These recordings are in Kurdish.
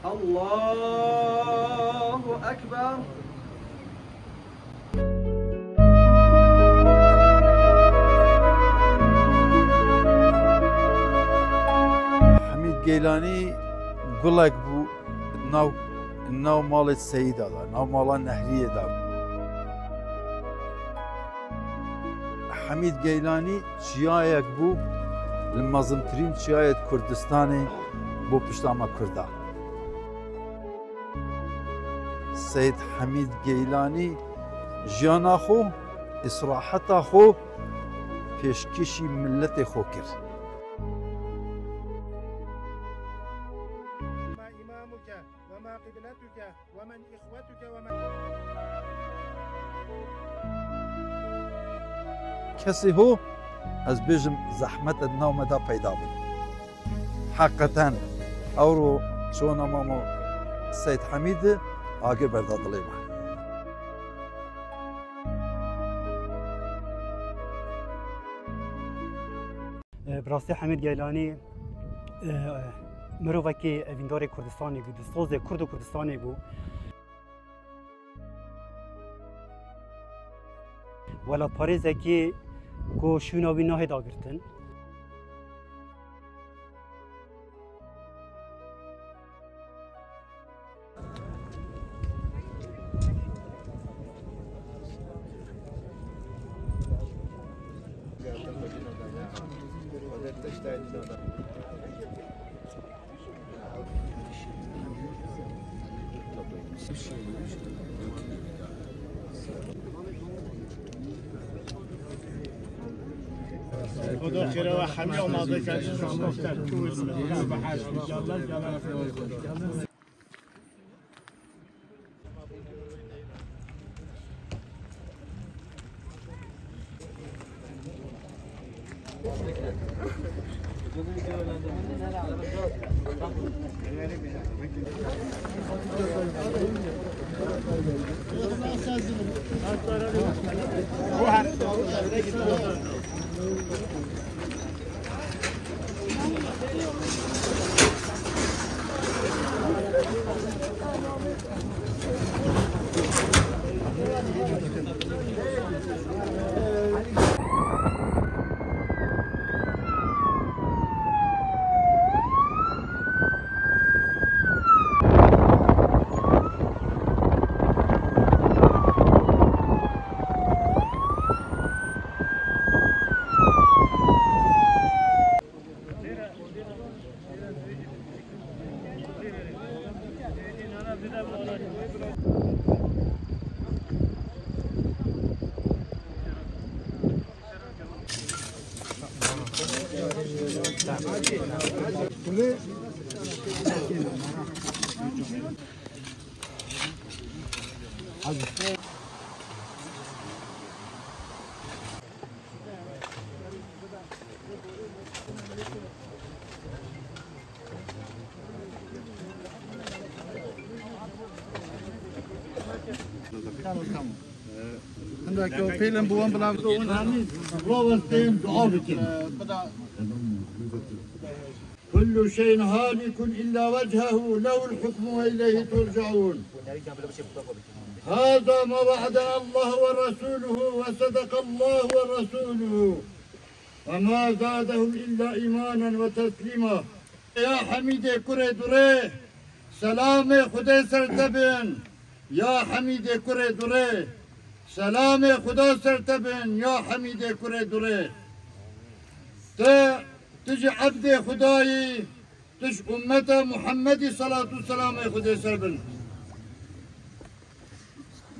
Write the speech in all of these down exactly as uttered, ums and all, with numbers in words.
Allahu Ekber. Hemîd Geylanî gulek bû nav, nav malê Seyîda de, nav mala Nehriyê de. Hemîd Geylanî çiyayek bû, li mezintirîn çiyayê Kurdistanê bo pişta me Kurda. Seyid Hemîd Geylanî jiyana xwe, îsraheta xwe pêşkêşî miletê xwe kir. ما إمامك وما قبلتك ومن إخوتك ومن Kesê ho, ez bêjim, zehmet e di nav me de peyda bû. Heqeten, ewro çona Mamo Seyid Hemîd agir berda dilê me. E, bi rastî Hemîd Geylanî, e, mirovekî evîndarê Kurdistanê bû, distozê Kurd û Kurdistanê bû. Welatparêzekî ku şûna wî nahê dagirtin. Hindek ew pêlin bi wan bila. Rawestên dua bikin. كل شيء هالك إلا وجهه له الحكم وإليه ترجعون. هذا ما وعدنا الله ورسوله وصدق الله ورسوله وما زادهم إلا إيمانا وتسليما. Ya Hemîdê kurê durê, selamê Xwedê ser te bin. Ya Hemîdê kurê durê, selamê Xuda ser te bin. Ya Hemîdê kurê durê. Te Tu ji ebdê Xuda yî, tu ji ummeta Muhemmedî, selat û selamê Xwedê ser bin.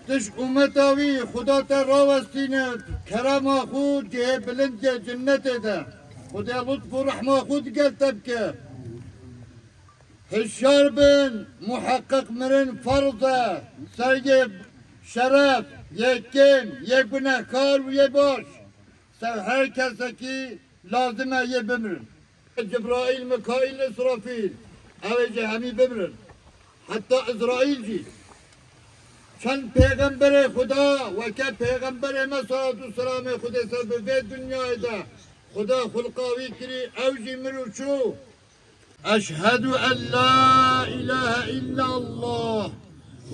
Tu ji ummeta wî yî, Xuda te rawestîne, kerema xwe cihê bilind yê cinnetê de. Xwedê lutf û rehma xwe digel te bike. Hişyar bin, muheqqiq mirin ferz e, ser yê şeref, yê kêm, yê gunehkar û yê baş. Ser her kesekî lazim e yê bimirin. Cibraîl, Mikaîl, Îsrafîl, ew ê jî hemî bimirin. Heta Îsraîl jî. Çend pêxemberê Xuda, weke pêxemberê me, selat û selamê Xwedê ser bi, vê dinyayê de Xuda xulqa wî kirî, ew jî mir û çû. Eşhedü en la ilahe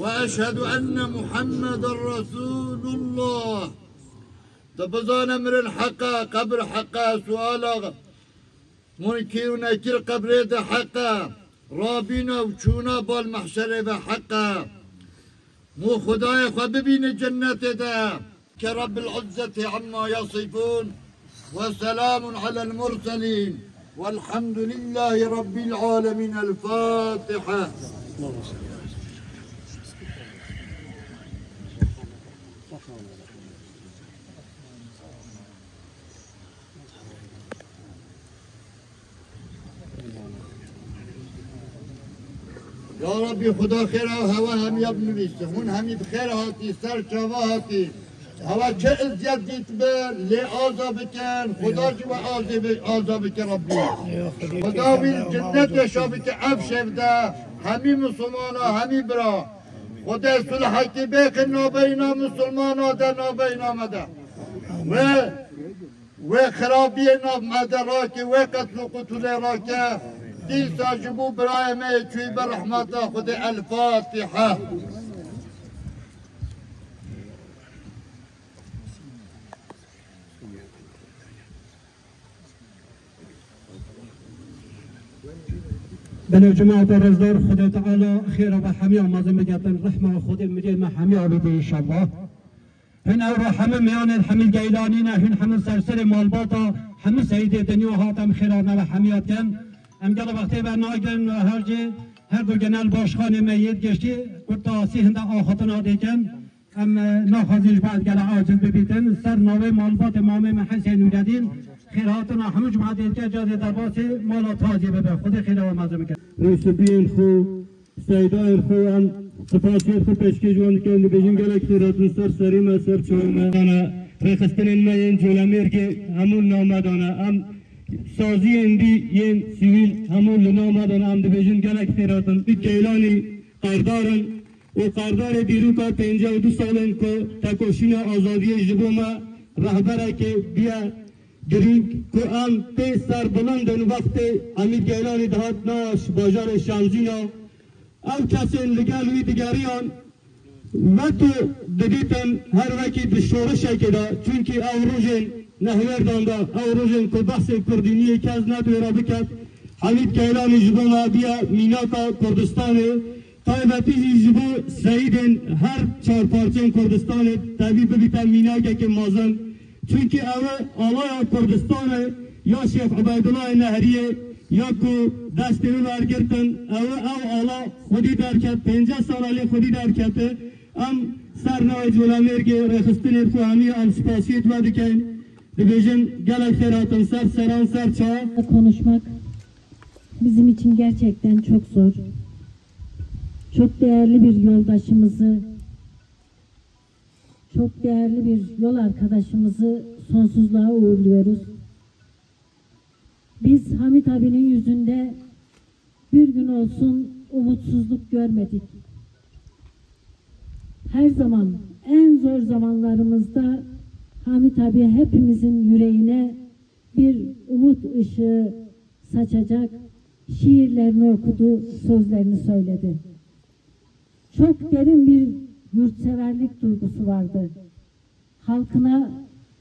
وأشهد أن محمدا رسول الله. Tu bizane mirin heq e, qebir heq e, suala Munkir û Nekir qebrê de heq e. Rabîna û çûna bal mehşerê ve heq e. Mû Xwedayê xwe bibîne cennetê de. Ke Rabbil izzeti amma yasifun. Ve selamun alel murselin. Velhamdülillahi Rabbil alemin. El Fatiha. Ya Rabbi, Xuda xêra hewa hemiya binivîse. Hûn hemî bi xêr hatî, ser çava hatî. Hewa çi eziyet dît bi, lê aza bikin. Xuda jî we azê bi, aza bike Rabbi. Xuda wî cennet yaşa bike ev şev de. Hemî Musulmana, hemî bira. Xuda sulhekî bêxin nabeyna Musulmana de, nabeyna me de. Ve Wê xirabiyê nav me de rake, wê qetl û qutulê rake. Dîsa ji bo birayê me yê çûyî be rehmeta Xwedê. El Fatiha. Belê cemaeta rêzdar, Xwedê Teala xêra ve hemiya mezin bigetin, rehma Xwedê miriyê me hemiya bide înşallah. Hin ewro hemî miyanê Hemîd Geylanî ne, hin hemî serserê malbata, hemî seyîdê dinya hat em xêra nava hemiya dikin. Em gelo wextê ve nagin, her cê, her du genel başkanê me yêd geçtî, kurtasî hinde axatina dêkin. Em, e, naxwazî ji ber gele aciz bibîtin. Ser navê malbatê mamê me Hesên Nûredîn, xêrhatina hemû cemaetê dike, cadê derbasê mala tazî bibe. Xwedê xêra we mezin bike. Rûsibiyên xwe Seydayên xwe em spasiyên xwe pêşkêş wan dikin, dibêjin gelek xêr hatin ser serî me, ser çavê me. Dane rêxistinên me yên Colemêrgê hemû li nav me dane. Em saziyên dî yên sivîl hemû li nav me dane. Em dibêjin gelek xêr hatin. Bi Geylanî qerdar in û qerdarê dîroka pêncî û du salên ku tekoşîna azadiyê ji bo me rehberekê bûye. Girîng ku em pê serbilind in, wextê Emîr Geylanî dihat nav bajarê Şemzîna, ew kesên li gel wî digeriyan, veto didîtin her wekî di şorişekê de, çunkî ew rojên nehwêrdan de, ew rojên ku behsê kurdîniyê kes nedivê re biket, Emîr Geylanî ji bo me bûye mînaka Kurdistanê. Taybetî jî ji bo seyîdên her çar parçeyên Kurdistanê tevî bibîte mînakekê mezin. Çunkî ew e alaya Kurdistanê ya Şêx Ubeydullayê Nehriyê ya ku destê wî wergirtin, ew e ew ala xwedî derket, pênceh sala lê xwedî derkete. Em ser navê Colemêrgê rêxistinên xwe hemî em spasiyê we dikin. Dibêjin gelek xêr hatin ser seran ser çav. Konuşmak bizim için gerçekten çok zor. Çok değerli bir yoldaşımızı, çok değerli bir yol arkadaşımızı sonsuzluğa uğurluyoruz. Biz Hamit abinin yüzünde bir gün olsun umutsuzluk görmedik. Her zaman, en zor zamanlarımızda Hamit abi hepimizin yüreğine bir umut ışığı saçacak şiirlerini okudu, sözlerini söyledi. Çok derin bir yurtseverlik duygusu vardı. Halkına,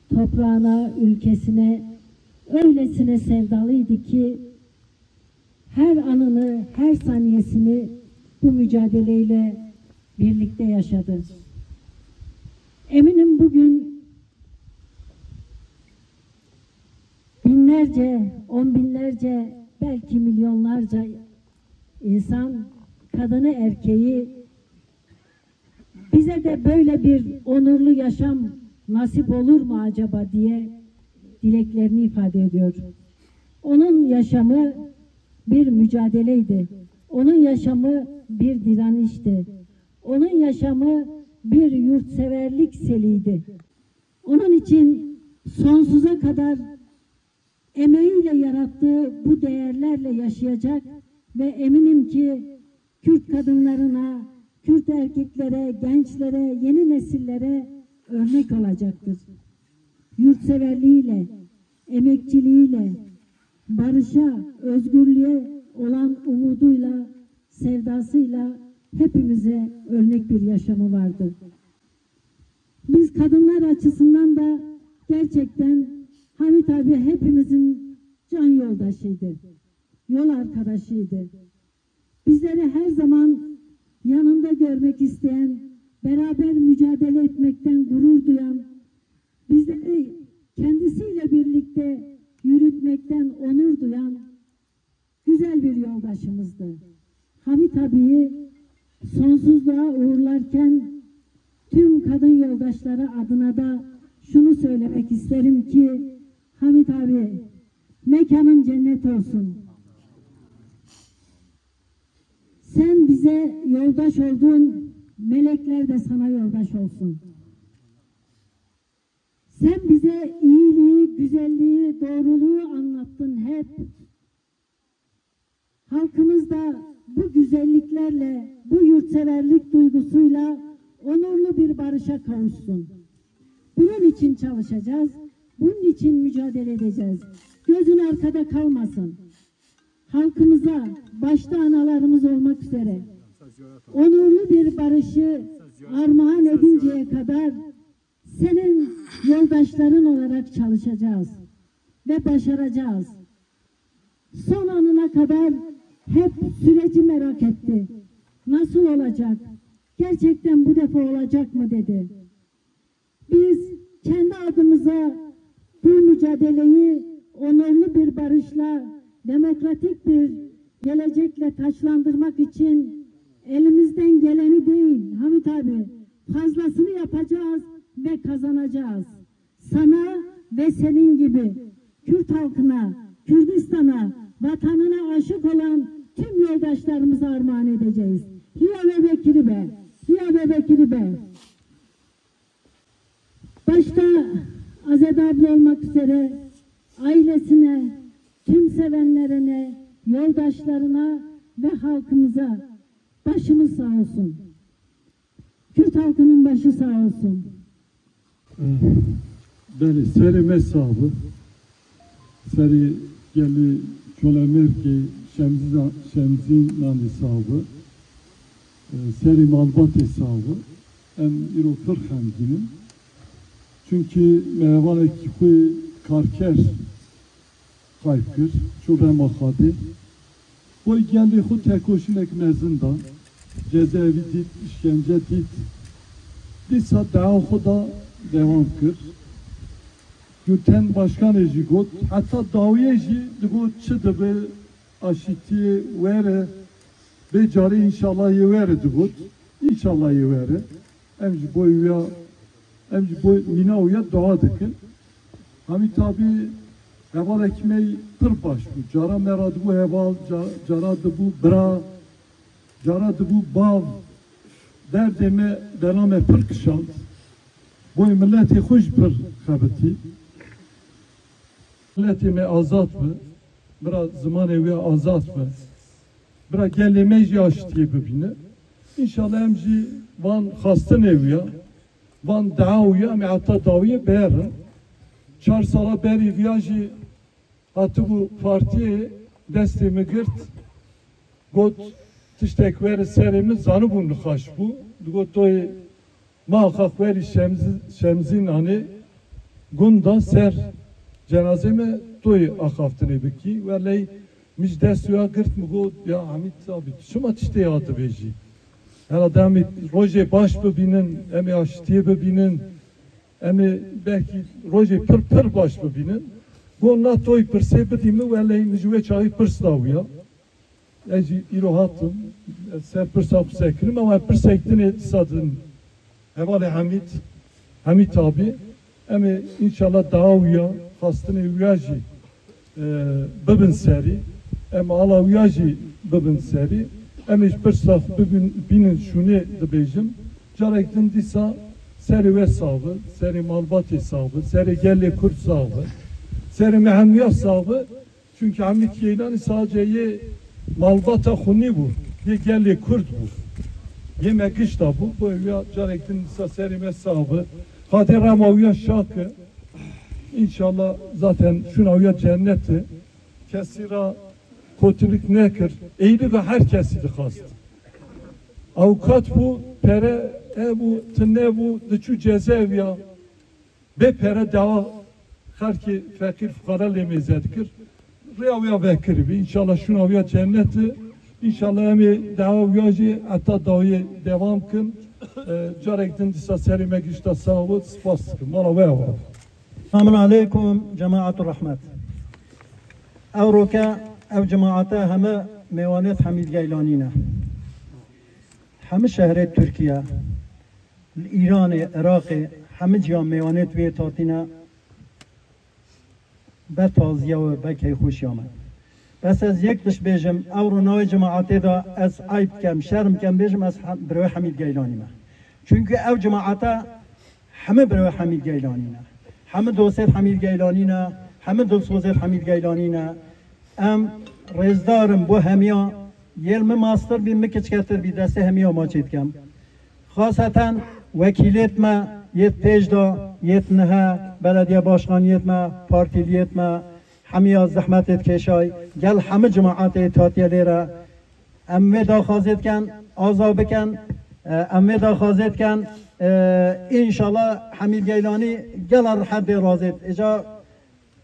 toprağına, ülkesine öylesine sevdalıydı ki her anını, her saniyesini bu mücadeleyle birlikte yaşadı. Eminim bugün binlerce, on binlerce, belki milyonlarca insan, kadını erkeği, bize de böyle bir onurlu yaşam nasip olur mu acaba diye dileklerini ifade ediyor. Onun yaşamı bir mücadeleydi. Onun yaşamı bir direnişti. Onun yaşamı bir yurtseverlik seliydi. Onun için sonsuza kadar emeğiyle yarattığı bu değerlerle yaşayacak ve eminim ki Kürt kadınlarına, Kürt erkeklere, gençlere, yeni nesillere örnek olacaktır. Yurtseverliğiyle, emekçiliğiyle, barışa, özgürlüğe olan umuduyla, sevdasıyla Hepimize örnek bir yaşamı vardı. Biz kadınlar açısından da gerçekten Hamit abi hepimizin can yoldaşıydı, yol arkadaşıydı. Bizleri her zaman yanında görmek isteyen, beraber mücadele etmekten gurur duyan, bizleri kendisiyle birlikte yürütmekten onur duyan güzel bir yoldaşımızdı. Hamit abiyi sonsuzluğa uğurlarken tüm kadın yoldaşları adına da şunu söylemek isterim ki Hamit abi, mekanın cennet olsun. Sen bize yoldaş oldun, melekler de sana yoldaş olsun. Sen bize iyiliği, güzelliği, doğruluğu anlattın hep. Halkımız da bu güzelliklerle, bu yurtseverlik duygusuyla onurlu bir barışa kavuşsun. Bunun için çalışacağız, bunun için mücadele edeceğiz. Gözün arkada kalmasın. Halkımıza, başta analarımız olmak üzere, onurlu bir barışı armağan edinceye kadar senin yoldaşların olarak çalışacağız ve başaracağız. Son anına kadar hep süreci merak etti. Nasıl olacak? Gerçekten bu defa olacak mı dedi. Biz kendi adımıza bu mücadeleyi onurlu bir barışla, demokratik bir gelecekle taçlandırmak için elimizden geleni değil, Hamit abi, fazlasını yapacağız ve kazanacağız. Sana ve senin gibi Kürt halkına, Kürdistan'a, vatanına aşık olan tüm yoldaşlarımıza armağan edeceğiz. Hiya ve Bekiri be, hiya ve Bekiri be. Başta Azade abla olmak üzere ailesine, tüm sevenlerine, yoldaşlarına ve halkımıza başımız sağ olsun. Kürt halkının başı sağ olsun. Belê, serê me sax bi. Serê gelê Çolemêrgê Şemzî-, Şemzînanê sax bi. Serê malbatê sax bi. Em îro pir xemgîn in. Çunkî me hevalekî xwe karker qayb kir, çû rema Xadê. Boy gundê xwe tekoşînek mezin da, cezaevî dît, îşkence dît. Dîsa dua xwe da dewam kir. Gülten Başkanê jî got, heta dawiyê jî digot çi dibe, aşîtiyê were, vê carê înşallah yê were digot. Înşallah yê were. Em ji bo wîya, em ji bo mîna wîya dua dikin. Hamît abî hevalekî me yî pir baş bû. Cara me re dibû heval, ca-, cara dibû bira, cara dibû bav. Derdê me, dera me pir kişand. Boy miletê xwe jî pir xebitî. Miletê me azad bi. Bira zimanê wî azad be. Bira gelê me jî aştiyê bibîne. Înşallah em jî van xastinê wî ya, van dua wî ya, em ê heta dawiyê biherin. Çar sala berî viya jî hatibû partiyê destê min girt. Got, tiştek were serê min, zanibûm nixaş bû. Digot, toyê Maxa xwerî Şemzi-, Şemzînanê gunda ser cenazê me toyê axaftinê bikî. Weley min ji dest wî ya girt, min got, ya Hamît abî, tu çima tiştê ya dibêjî? Herhalde em ê rojê baş bibînin, em ê aştiyê bibînin, em ê belkî rojê pir pir baş bibînin. Got, na toy pirsê bidî min, weley min ji wê çaxî pirs da wî ya. Ez jî îro hatim, ez ser pirsa xwe sekirim, ama pirsek din ê dîsa din. Hevalê Hemîd, Hemîd abî, em ê înşallah dua wîya, xastinê wîya jî, e, bibin serî, em ala wîya jî bibin serî, em ê ji pirsa xwe bibin, bînin şûnê dibêjim. Carek din dîsa serê we sax bi, serê malbatê sax bi, serê gelê Kurd sax bi, serê me hemûya sax bi. Çunkî Hemîd Keylanî sadece yê malbata xwe nîbû, yê gelê Kurd bû. Yê me gişta bû, bo wîya carek din dîsa serê me sax bi. Xadê rema wîya şak e. Înşallah zaten şûna wîya cennet e. Kesî ra kotilik nekir. Êlî ve her kesî dixwast. Avukat bû, pere hebû, tune bû, diçû cezaeviya. Bê pere dawa xelkê feqîr fuqara lê mêze dikir. Rêya wî ya vekirî bî. Înşallah şûna wî ya cennet e. Înşallah em ê dawa wî ya jî heta dawiyê devam kin. E, carek din dîsa serê me gişta sawa bû. Spas dikim. Mala we ava. Selamun aleykum, cemaetu rahmet. Ewroke ev cemaate heme mêwanêt Hemîd Geylanî ne. Heme şehrê Tirkiye, li Îranê, Iraqê, heme ciya mêwanêt wê hatîne. Be taziya we, be keyxweşiya me. Bes ez yek tişt bêjim, ewro navê cemaatê de ez eyb kem, şerm kem bêjim, ez he-, birewê Hemîd Geylanî me. Çunku ev cemaata heme birewê Hemîd Geylanî ne. Heme dostêt Hemîd Geylanî ne, heme dilsozêt Hemîd Geylanî ne. Em rêzdar in bo hemiya, yê li min mastir bî, min kiçketir bî, destê hemiya ma çê dikem. Xaseten wekîlêt me yêt pêş de, yêt nihe, belediye başkaniyêt me, partîliyêt me, hemiya zehmetêt kêşay, gel hemî cemaetê hatiye lêre. Em vê daxwazê dikin, aza bikin, e, em vê daxwazê dikin, e, înşallah Hemîd Geylanî gela rihet bê razêt. Îca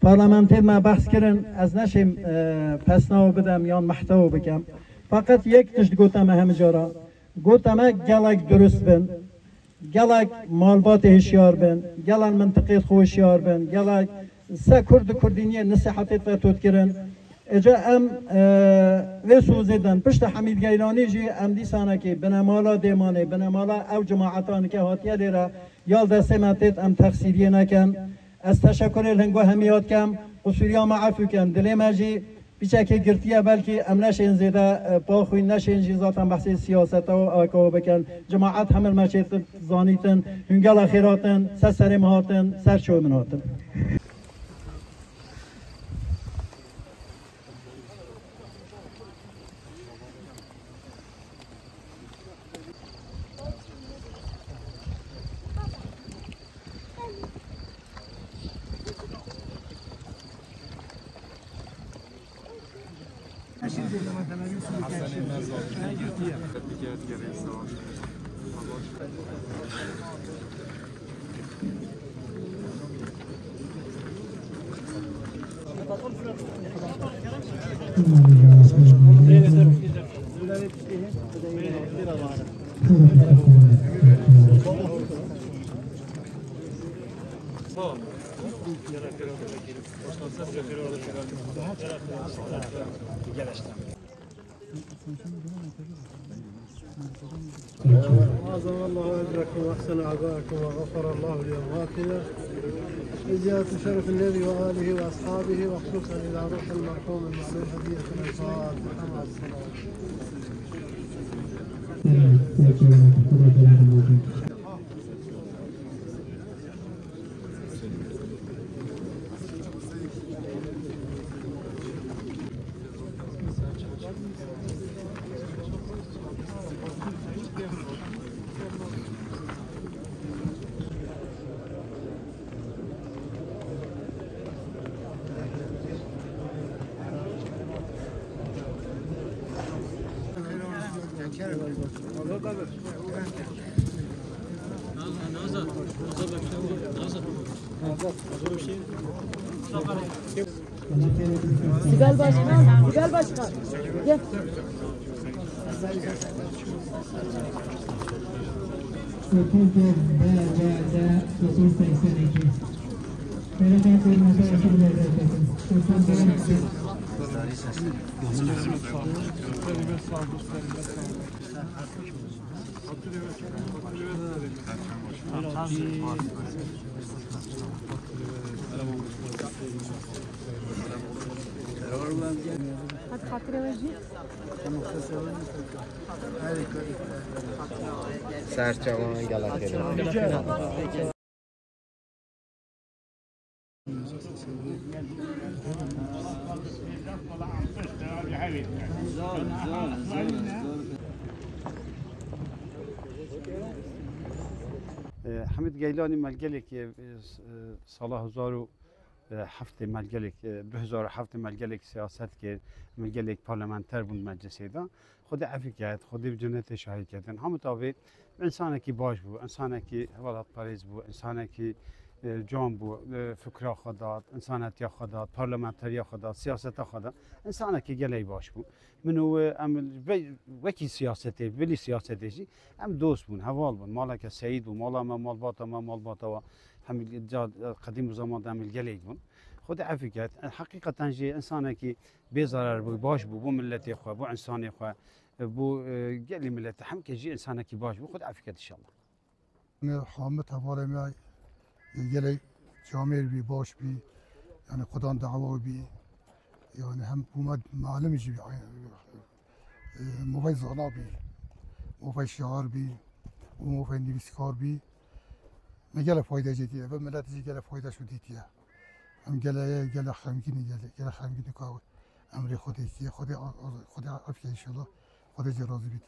Parlamentê me behs kirin, ez neşêm, e, pesnawo bidem yan mehtewo bikem. Feqet yek tişt gote me hemî cara. Gote me gelek durust bin, gelek malbatê hişyar bin, gelek mintiqê xwe hişyar bin, gelek se kurd û kurdîniyê nesihetê ve totkirin. Ece em, e, vê sozê den. Pişta Hemîd Geylanî jî em dîsanekê binemala dêmanê, binemala ew cemaetanê ke hatiye lêre, ya destê me têt em texsîriyê nekin. Ez teşekurê li hingo hemiya dikem, qusûriya me efû kin. Dilê me jî piçekê girtiye, belkî em neşên zêde, e, paxwîn, neşên jî zaten behsê siyaseta û akawa bikin. Cemaet hemil me çêtir zanîtin, hûn gela xêr hatin, ser serê min hatin, ser çavê min hatin. أعظم الله أجركم وأحسن عزاءكم وغفر الله لأمواتنا. بزيادة شرف النبي وآله وأصحابه، وخصوصا إلى روح المرحوم المعلوم هدية الأنصار محمد صلى الله عليه وسلم. Sibel Başkan, Sibel Başkan. Gel. Otuz dört B B D dokuz yüz seksen iki. Bereketli Mehmet Akif Lezzet'in. Otuz dört. Hadi xatirê we jî. Ser çavan gelek xêr. E, Hemîd Geylanî me li gelekî, e, s-, e, sala hezar û E, heftê me li gelek, e, du hezar û heft me li gelek siyaset kir, me li gelek parlamenter bûn meclisê de. Xwedê efî ket, Xwedê bi cenetê şahî kedin. Hemû tavê însanekî baş bû, însanekî welatparêz bû, însanekî, e, can bû, e, fikra xwe dat, însanetiya xwe dat, parlamenteriya xwe dat, siyaseta xwe dat. Însanekî gelek baş bû. Min û wê em ve-, wekî siyasetê, bilî siyasetê jî em dost bûn, heval bûn. Maleke seyîd bû, mala me, malbata me, malbata we. Hem ca qedîm û zaman de em li gelek bûn. Xwedê efî ket. Heqîqeten jî însanekî bê zerar bû, baş bû, bo miletê xwe, bo însanê xwe, bo, e, gelî milete, hemke jî însanekî baş bû. Xwedê efî ket înşallah. Hamid hevalê me gelek camêr bî, baş bî, yani xudan dawa bî. Yani hem hûmet malim jî bî, e, movay zana bî, movay şiar bî, û movay nivîskar bî. Me gelek fayde jê dîtiye, ve millet jî gelek fayde şû dîtiye. Em gelek, gelek xemgîn, gelek, gelek xemgîn ka emrê Xwedê kiye, Xwedê, Xwedê efke inşallah, Xwedê jê razî bît.